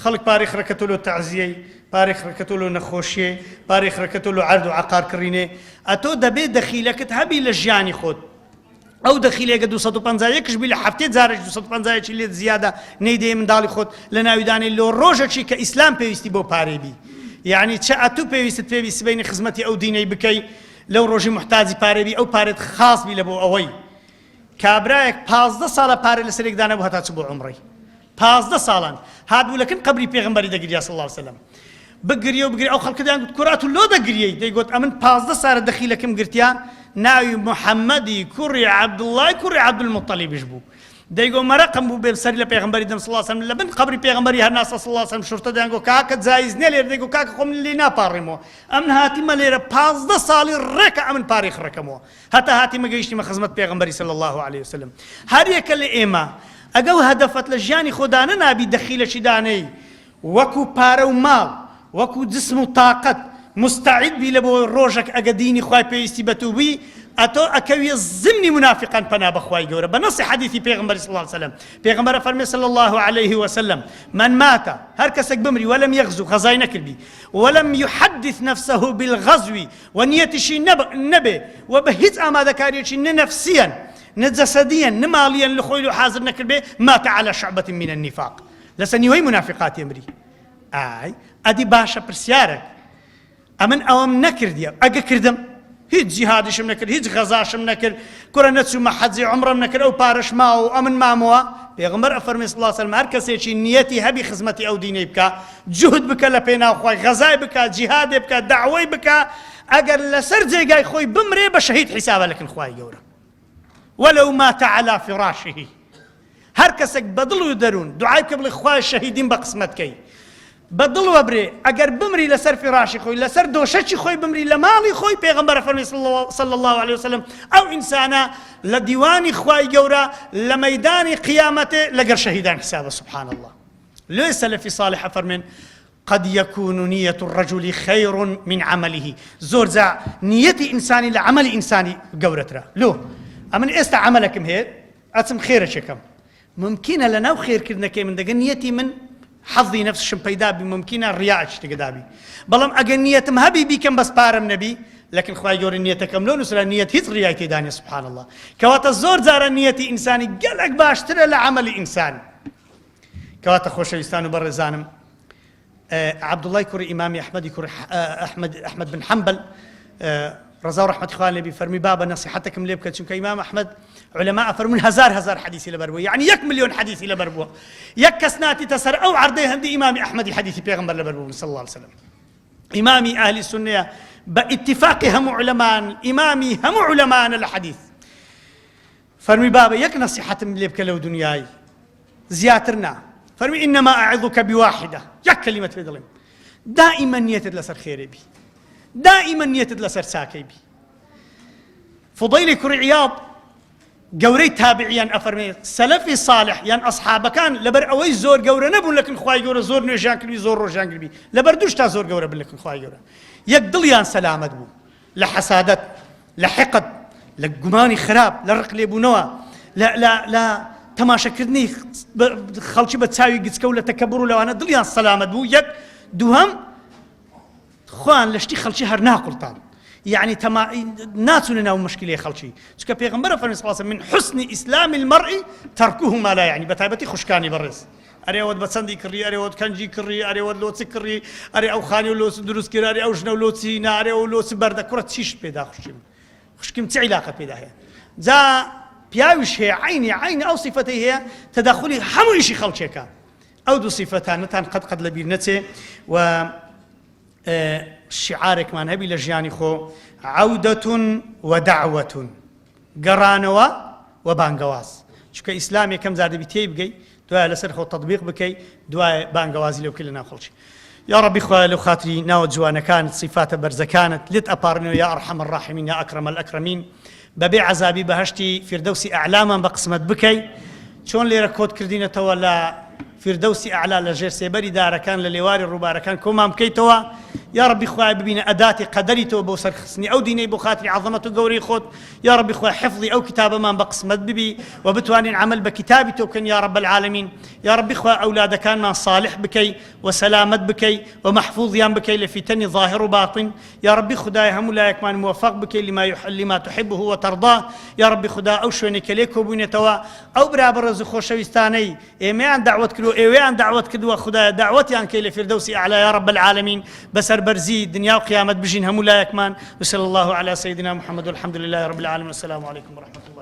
خەڵک پارەی خڕەکەتۆ لۆ تەعزیەی پارەی خڕەکەتۆ لۆ نەخۆشیێ پارەی خڕەکەتۆ لۆ عەرد و عەقار کڕینێ ئەتۆ دەبێ دەخیلەکت هەبی لە ژیانی خۆت ئەو دەخیلێکە 251 بی لە هەفتێ جارێک 251 لێت زیادە نەیدەی منداڵی خۆت لە ناوی دانێ لۆ ڕۆژەکی کە ئیسلام پێویستی بۆ پارەی بی یعنی چە ئەتوو پێویستت پێبی سبەینی خزمەتی ئەو دینەی بکەی لەو ڕۆژی محتاجی پارەی بی ئەو پارێت خاص بی لە بۆ ئەوەی کابرایەک 15 ساڵە پارە لەسەرێک دانەبوو هەتا چ بۆ عومڕەی 15 ساڵان هاتبوو لەکن قەبری پێغەمبەری دەگریا صلی الله علیه وسلم بگریە و بگری ئەو خەڵکە دەیان گوت کورە ئەتوو لۆ دەگریەی دەیگوت ئەمن 15 سارە دەخیلەکم گرتیا ناوی محەممەدی کوڕی عەبدوڵڵای کوڕی عەبدولموتەلیبیش بوو دەیگۆ مەرەقم بوو بێ سەری لە پێغەمبەری دەم صلی الله علیه وسلم لە بن قەبری پێغەمبەری هەر ناسە صلی الله علیه وسلم شورتە دەیان گۆ کاکە جایز نییە لێرە دەیگۆ کاکە خۆم لێ ناپاڕێمەوە ئەمن هاتیمە لێرە 15 ساڵی ڕێکە ئەمن پارەی خڕەکەمەوە هەتا هاتیمە گەیشتیمە خزمەت پێغەمبەری صلی اللە علیە وسلم هەر یەکە لە ئێمە ئەگەو هەدەفت لە ژیانی خۆدا نەنابی دەخیلەکی دانێی وەکو پارە و ماڵ وەکو جسم و تاقەت مستعد بی لە بۆ ڕۆژەک ئەگە دینی خوای پێویستی بە تو بی ئەتۆ ئەکەویە زمنی منافقان پەنا بە خوای گەورە بە نەسی حەدیثی پێغەمبەری صلی اللە علیه وسلم پێغەمبەر فەرمی صلی الله علیه وسلم من مات هەر کەسێک بمری ولم یغزو غەزای نەکردی ولم يحدث نفسه بالغزو و نیەتیشی نەبێ و بە هیچ ئامادەکاریەکی نە نەفسیەن نە جەسەدیەن نە ماڵیەن لە خۆی لۆ حازر نەکردبێ مات علی شعبة من النفاق لەسەر نیوەی مونافیقاتی ئەمری ئای ئەدی باشە پرسیارێک ئەمن ئەوەم نەکردیە ئەگە کردم هیچ جیهادیشم نەکرد هیچ غەزاشم نەکرد کوڕە نەچوومە حەجی عومڕەم نەکرد ئەو پارەش ماوە و ئەمن مامەوە پێغەمبەر ئەفەرمێ صلی الله علیه وسلم هەر کەسێکی نیەتی هەبی خزمەتی ئەو دینەی بکا جوهد بکە لە پێناو خوای غەزای بکا جیهادێ بکا دەعوەی بکا ئەگەر لەسەر جێگای خۆی بمرێ بە شەهید حیسابە لەکن خوای گەورە ولو مات على فراشه هەر کەسێک بە دڵ و دەروون دوعای بکە بڵێ خوایە شەهیدیم بە قسمەت کەی بە دڵ وەبرێ ئەگەر بمری لەسەر فیراشی خۆی لەسەر دۆشەکی خۆی بمری لە ماڵی خۆی پێغەمبەر فەرمی صلی الله علیه وسلم ئەو ئینسانە لە دیوانی خوای گەورە لە مەیدانی قیامەتێ لەگەر شەهیدان حسابە سبحان الله لێ سەلەفی صالح فەرمێن قد يكون نية الرجل خير من عمله زۆر جا نیەتی ئینسانی لە عەمەلی ئینسانی گەورەترە لۆ ئەمن ئێستا عەمەلەکم هەیە ئەچم خێرەکێکم ممکنە لە ناو خێرکردنەکەی من دەگە نیەتی من حەزی نەفسشم پەیدا بی ممکنە ڕیاعش تێگەدابی بەڵام ئەگەر نیەتم هەبی بیکەم بەس پارەم نەبی لەکن خوای گەورە نیەتەکەم لۆ نووسرا نیەت هیچ ڕیای تێدا نیە سبحان الله کەواتە زۆر جارە نیەتی ئینسانی گەلەک باشترە لە عەمەلی ئینسان کەواتە خۆشەویستان و بەڕێزانم عەبدوڵای کوڕی ئیمامی ئەحمەدی کوڕی ئەحمەد ئەحمەد بن حەنبەل ڕەزا و ڕەحمەتی خوایان لێ بی فەرمی بابە نەسیحەتێکم لێ بکە چونکە ئیمام ئەحمەد علەما ئەفەرموون هەزار هەزار حەدیسی لەبەر بووە یعنی یەک ملیۆن حەدیسی لەبەر بووە یەک کەس ناتیتە سەر ئەو عەردەی هەندی ئیمامی ئەحمەدی حەدیسی پێغەمبەر لەبەر بوو صلی الله علیه وسلم ئیمامی ئەهلی سوننەیە بە ئیتفاقی هەموو علەمان ئیمامی هەموو علەمانە لە حەدیث فەرمی بابە یەک نەسیحەتم لێ بکە لەو دنیای. زیاتر نا فەرمی انما اعظک بواحدە یەک کەلیمەت پێ دەڵێم دائیما نیەتت لەسەر خێرێ بی دائیما نیەتت لەسەر چاکەی بی فضیلی کوڕی عیاض گەورەی تابعیان ئەفەرمێ سەلەفی صالح یان ئەصحابەکان لەبەر ئەوەی زۆر گەورە نەبوون لەکن خوای گەورە زۆر نوێژیان کردی زۆر ڕۆژیان کردی لەبەر دوو شتا زۆر گەورە بن لەکن خوای گەورە یەک دڵیان سەلامەت بوو لە حەسادەت، لە حیقد، لە گومانی خراپ، لە ڕق لێبوونەوە، لە لە لە تەماشەکردنی خەڵکی بە چاوی گچکە و لە تەکەبور و لەوانە دڵیان سەلامەت بوو یەک دووهەم خۆیان لە شتی خەڵکی هەر ناقوڵتان یعنی تەما ناچونە ناو مشکلەی خەڵکی چونکە پێغەمبەر فەرمی صلی الله علیه و من حسن اسلام المرء ترکه ما لا یعنی بە تایبەتی خوشکانی بەڕێز ئەرێ ئەوەت بە چەندی کڕی ئەرێ ئەوەت کەنجی کڕی ئەرێ ئەوەت لۆ چ کڕی ئەرێ ئەو خانی و لۆ چ دروست کرد ئەرێ ئەو ژنە و لۆ چی نا ئەرێ ئەو لۆ چ بەردە کوڕە چیشت پێدا خوشکی من خوشکیم چ عیلاقە پێدا هەیە جا پیاویش هەیە عینی عین ئەو سیفەتەی هەیە تەدەخلی هەموو ئیشی خەڵکێکە ئەو دوو سیفەتانەتان قەت قەت لەبیر نەچێ و شعارێکمان هەبی لە ژیانی خۆ عودة ودعوة گەڕانەوە و بانگەواز چونکە ئیسلام یەکەم جار دەبی تێی بگەی دوایە لەسەر خۆ تەطبیق بکەی دوایە بانگەوازی لێ بکەی لەناو خەڵکی یا ڕەبی خوایە لەو خاتری ناوە جوانەکانت سیفاتە بەرزەکانت لێت ئەپاڕێنەوە یا ئەرحەم الراحمین یا ئەکرەم الئەکرەمین بەبێ عەزابی بەهەشتی فیردەوسی ئەعلامان بە قسمەت بکەی چۆن لێرە کۆت کردینەتەوە لە فیردەوسی ئەعلا لە ژێر سێبەری دارەکان لە لێواری ڕووبارەکان کۆمان بکەیتەوە یا ڕەبی خوایە ببینە ئەداتی قەدەری تۆ بۆ سەرخستنی ئەو دینەی بۆ خاتری عەزەمەت و گەورەی خۆت یا ڕەبی خوایە حفظی ئەو کتابەمان بە قسمەت ببی و بتوانین عەمەل بە کتابی تۆ بکەین یا رب العالمین یا ڕەبی خوایە ئەولادەکانمان صالح بکەی و سەلامەت بکەی و مەحفوظیان بکەی لە فیتەنی ظاهر و باطن یا ڕەبی خودایە هەموو لایەکمان موفق بکەی لما لما تحبه وترضاه یا ڕەبی خودا ئەو شوێنەی کە لێ کۆبووینەتەوە ئەو برا بەڕێز و خۆشەویستانەی ئێمەیان دەعوەت کردووە ئێوەیان دەعوەت کردووە خودایە دەعوەتیان کەی لە فیردەوسی ئەعلا یا رب العالمین بەسەر بەرزی دنیا و قیامەت بژین هەموو لایەکمان وصلی الله علی سیدنا محمد والحمد لله رب العالمین والسلام علیکم ورحمة الله.